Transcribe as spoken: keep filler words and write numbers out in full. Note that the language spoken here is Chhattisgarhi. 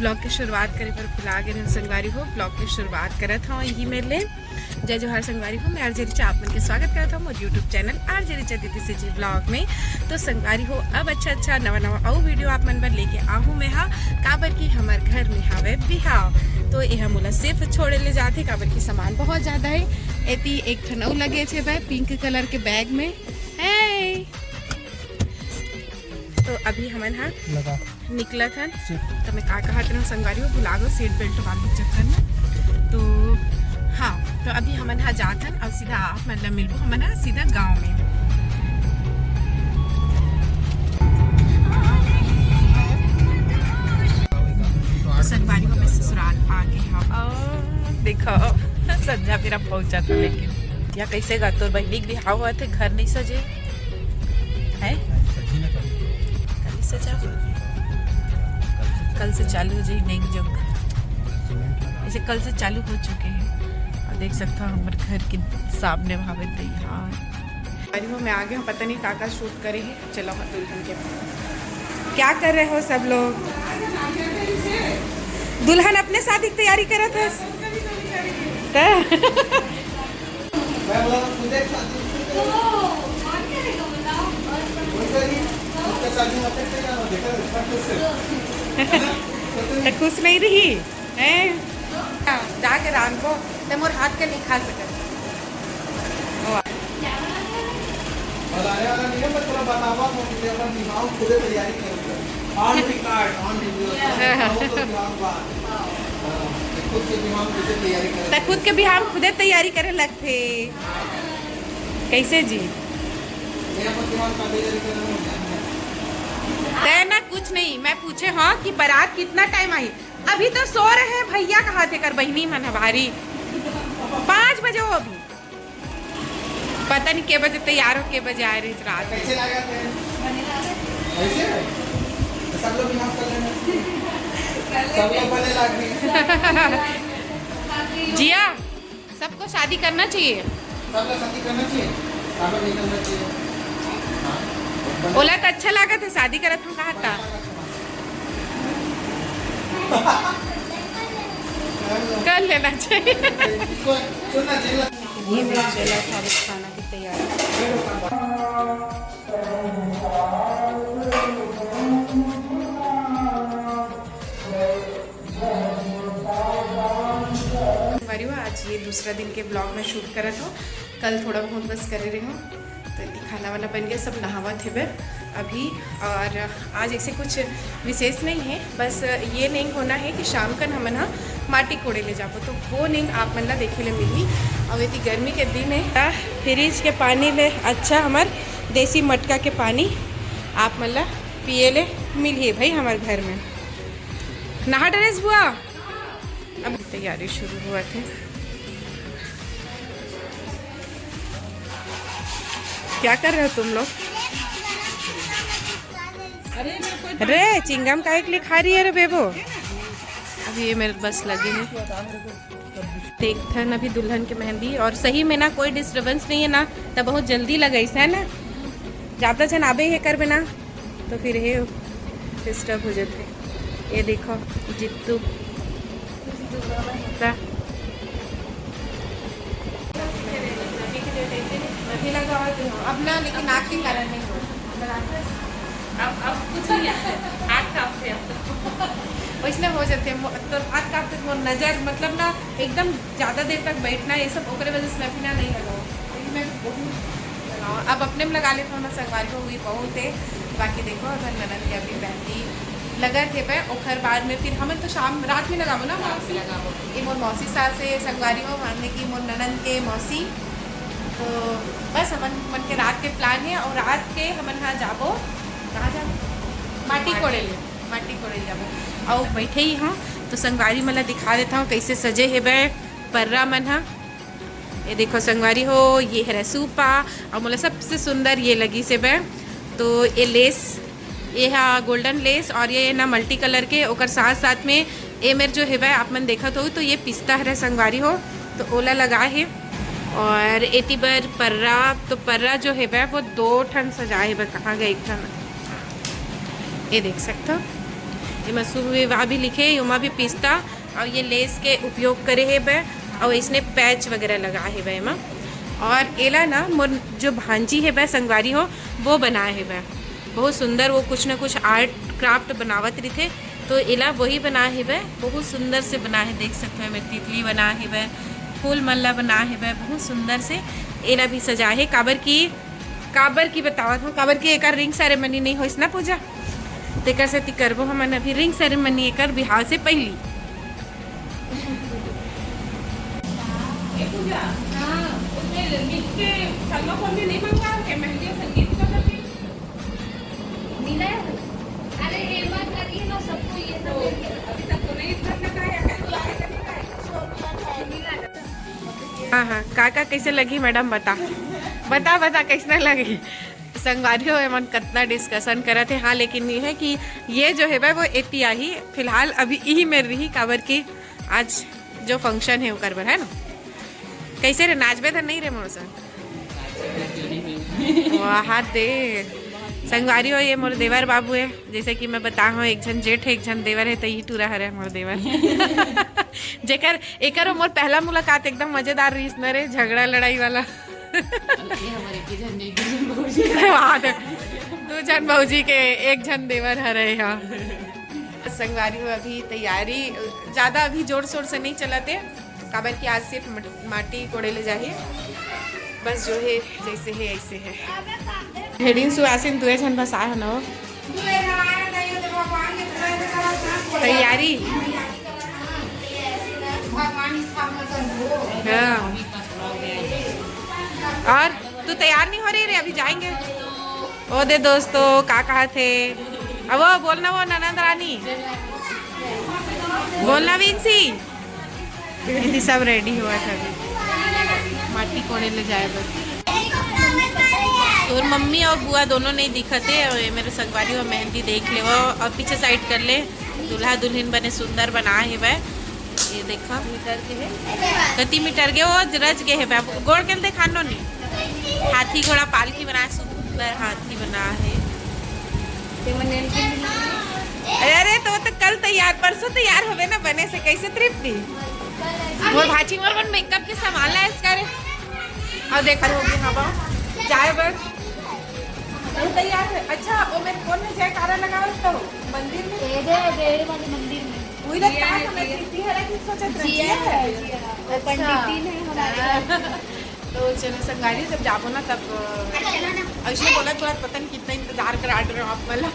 ब्लॉग के शुरुआत करे बर भुला गे रहेंव संगवारी हो। ब्लॉग के शुरुआत करत हंव इही मेर ले। जय जोहार संगवारी हो, मैं आरजे रिचा आप मन के स्वागत करत हंव मोर YouTube चैनल आरजे रिचा दीदी सीजी ब्लॉग में। तो संगवारी हो, अब अच्छा अच्छा नवा नवा अउ वीडियो आप मन बर लेके आहूं मैं हा, काबर कि हमर घर में हावय बिहाव। तो एहा मोला सिर्फ छोड़े ले जाथे, काबर कि सामान बहुत ज्यादा हे। एती एक ठन अउ लगेज हे भाई, पिंक कलर के बैग में। हे, तो अभी हमन हा लगा निकलत हन। सीट। त मैं का कहत रहेंव संगवारी हो, भुला गेंव सीट बेल्ट बांधे के चक्कर में। तो हाँ, तो अभी हमन हा जात हन अउ सीधा आप मन ला मिलबो हमन हा सीधा गांव में। तो संगवारी हो, मैं ससुराल आ गे हंव। अउ देखो, संझा बेरा पहुंचत हंव, लेकिन या कइसे गा, तोर बहिनी के बिहाव होवत हे, घर नइ सजे हे? कल सजा हो, कल से चालू हो जाही नेंग जोग। ऐसे कल से चालू हो चुके हे। अउ देख सकत हव हमर घर के सामने हावय तैयार। अरे वो मैं आ गे हंव, पता नहीं का का शूट करे हे। चलो हाँ, दुल्हन के, क्या कर रहे हो सब लोग? दुल्हन अपने शादी की तैयारी करत हे। का? मैं बोला, खुद एक शादी, खुद करेगी। खुद करेगी। खुद का शादी मत करते जाना, देखा, देखा, खुद से। है ना? तो खुश नहीं रही? हैं? हाँ, जाके रांधबो, ते मोर हाथ के नहीं खा सकत। वाह। और आने वाला नहीं है, मैं थोड़ा बतावा, तो मुझे अपन दिमाग खुदे तैयारी करूंगा। On record, on video। हाँ, हाँ। वो तो दिमाग बात। हाँ, खुद के दिमाग खुदे तैयारी करूंगा। ते खुद के बिहाव खुदे तैयारी करे लगथे। कैसे जी? मैं अपन दिमाग का तैयारी कर रहा हूँ। ते ना कुछ नहीं, मैं पूछे हंव कि बारात कितना टाइम आही। अभी तो सो रहे हैं भैया, कहा थे कर बहिनी मन ह भारी। पाँच बजे हो अभी। पता नहीं के बजे तैयार हो, के बजे आए रहे रात। कैसे लगा थे? कैसे? तो सब लोग बिहाव कर लेना। सब लोग बने लाग गए। जिया, सबको शादी करना चाहिए। सबको शादी करना चाहिए। काबर नहीं करना चाहिए? हाँ। ओला तो अच्छा लागत हे, शादी करत हंव कहा था। कर लेना चाहिए। इसको सुनना चाहिए। ये भी चला था खाना की तैयारी। संगवारी हो, आज ये दूसरा दिन के ब्लॉग मैं शूट करत हंव। कल थोड़ा बहुत बस करे रहे हंव, तो ये खाना वाना बन गया, सब नहावत हेबे अभी। और आज ऐसे कुछ विशेष नहीं है, बस ये नेंग होना है कि शाम कन हमन ह माटी कोड़े ले जाबो, तो वो नेंग आप मन ला देखे ले मिलही। अब इतनी गर्मी के दिन है, फ्रिज के पानी ले अच्छा हमर देसी मटका के पानी आप मन ला पिए ले मिलही भाई हमर घर में। नहा डरेस बुआ। अब तैयारी शुरू होवत हे। क्या कर रहे हो तुम लोग? अरे चिंगम काय के लिए खा रही है रे बेबो? अभी ये मेरे बस लगे है। देखथन अभी दुल्हन के मेहंदी, और सही में ना कोई डिस्टरबेंस नहीं है ना, तब बहुत जल्दी लगाइस है ना, ज्यादा झन आबे हे करबे ना, तो फिर हे डिस्टर्ब हो जाथे। ये देखो जित्तू का अभी लगावत हो, अब ना, लेकिन आँख के कारण नहीं हो। अब, अब कुछ नहीं आता। हाथ कांपते अब तो। वैसने हो जाते हैं, मो-, तो हाथ कांपते, वो नजर, मतलब ना, एकदम ज्यादा देर तक बैठना, ये सब ओकरे वजह से मैं भी ना नहीं लगाऊँ। लेकिन मैं बहुत लगाऊँ। अब अपने में लगा लेता हूँ ना, संगवारी हो गई बहुत है। बाकी देखो, अगर ननद के अभी मेहंदी लगत हे पे, ओखर बाद में फिर हमन तो शाम, रात में लगाबो ना मौसी। लगाबो। ये मोर मौसी सास है, संगवारी हो, माने कि मोर ननद के मौसी। तो बस हमन मन के रात के प्लान है, और रात के हमन हाँ जाबो, कहाँ जाबो? माटी माटी। कोड़े ले, माटी कोड़े ले जाबो। अउ बैठे ही हाँ, तो संगवारी मन ला दिखा देता हूँ कैसे सजे हेबे पर्रा मन हा। ये देखो संगवारी हो, ये हरे सूपा, और मोला सबसे सुंदर ये लगी से बे। तो ये लेस, ये हा गोल्डन लेस, और ये ना मल्टी कलर के, ओकर साथ साथ में ये मेर जो हेबे आप मन देखत हो, तो ये पिस्ता हरे संगवारी हो, तो ओला लगा है। और एती बर पर्रा, तो पर्रा जो हेबे वो दो ठन सजा हेबे, कहाँ गए एक ठन, ये देख सकते हो। एमा शुभ विवाह भी लिखे हे, ओमा भी पिस्ता अउ ये लेस के उपयोग करे हेबे, अउ इसने पैच वगैरह लगा हेबे एमा। और एला ना मोर जो भांजी हेबे, संगवारी हो, वो बनाए हेबे। बहुत सुंदर, वो कुछ ना कुछ आर्ट क्राफ्ट बनावत रहिथे, तो एला वही बनाए हेबे। बहुत सुंदर से बना हे, देख सकते हो, एमे तितली बना हेबे, फूल मन ला बना हेबे, बहुत सुंदर से एला भी सजा हे। काबर की, काबर की बतावत हूँ, काबर की एकर रिंग सेरेमनी नहीं होइस ना पूजा, तेकर सेती करबो हमन अभी रिंग सेरेमनी एकर बिहाव से पहली। ए पूजा, हाँ। उसमें लिख के थर्माकोल में नहीं मंगवाओ क्या, मेहंदी और संगीत का करके? मिला है वो। अरे हेमा करिए ना सबको, ये सब तो लेके। अभी तक तो नहीं, इतना का है, कल बुलाए करने का है। मिला है। हाँ, हाँ, का, का कैसे लगी मैडम, बता, बता, बता, कैसने लगी? संगवारी हो, एमन कतना डिस्कशन करत हे। हाँ, लेकिन ये है कि ये जो हेबे वो एती आही, फिलहाल अभी इही मेर रही, काबर कि आज जो फंक्शन है ओकर बर, है ना? कैसे रे, नाचबे त नहीं रे मोर संग? वाह दे। संगवारी हो, ये मोर देवर बाबू है, जैसे कि मैं बता हूँ, एक झन जेठ है, एक झन देवर है, तो यही टूरा हरे मोर देवर। जेकर, एकर मोर पहला मुलाकात एकदम मजेदार रहीस न रे, झगड़ा लड़ाई वाला। ये हमारे एक झन, एक झन भौजी। वाह दे। दू झन भौजी के एक झन देवर हरे, हाँ। संगवारी हो, अभी तैयारी ज्यादा अभी जोर शोर से नहीं चलत हे, काबर कि आज सिर्फ मट-, माटी कोड़े ले जाही। बस जो है, जैसे है, ऐसे है। भेड़िन सुवासिन दुए झन बस आए हो ना हो। तैयारी। हाँ। और तू तैयार नहीं हो रही रे, अभी जाएंगे। ओ दे दोस्तों, का कहा थे? अब वो बोलना, वो ननद रानी बोलना, विंसी। दीदी सब रेडी हुआ था अभी माटी कोड़े ले जाए बर। तोर मम्मी और बुआ दोनों नहीं दिखत हे। और ये मेरे संगवारी और मेहंदी देख ले, वो और पीछे साइड कर ले। दूल्हा दुल्हन बने सुंदर बना हेवय। ये देखा, मीटर के है। कति मीटर के वो रच गए है। अब गोड़ के देखानो नहीं। हाथी घोड़ा पालकी बना, सुंदर हाथी बना है। ते मन नेल के भी नहीं। अरे, अरे, तो, तो कल तैयार, परसों तैयार होवे ना बने से, कैसे तृप्ति? वो भाची मोर मन मेकअप के सामान लाए इसका रे। और देखा हो गया, हाँ, बाबू, जाए बर। वो तैयार है। अच्छा, वो मेरे फोन में जयकारा लगा तो मंदिर में। ए दे, ए दे, ए वाले मंदिर में। वही तो कहा था, मैं सीधी है, लेकिन सोचत रह जिया जिया है, है। जिया है। वो अच्छा। पंडित जी ने हमारे घर। तो चलो संगारी, जब जाबो ना तब, अ, ऐसे बोला थोड़ा, पता नहीं कितना इंतजार करा रहे हो आप वाला।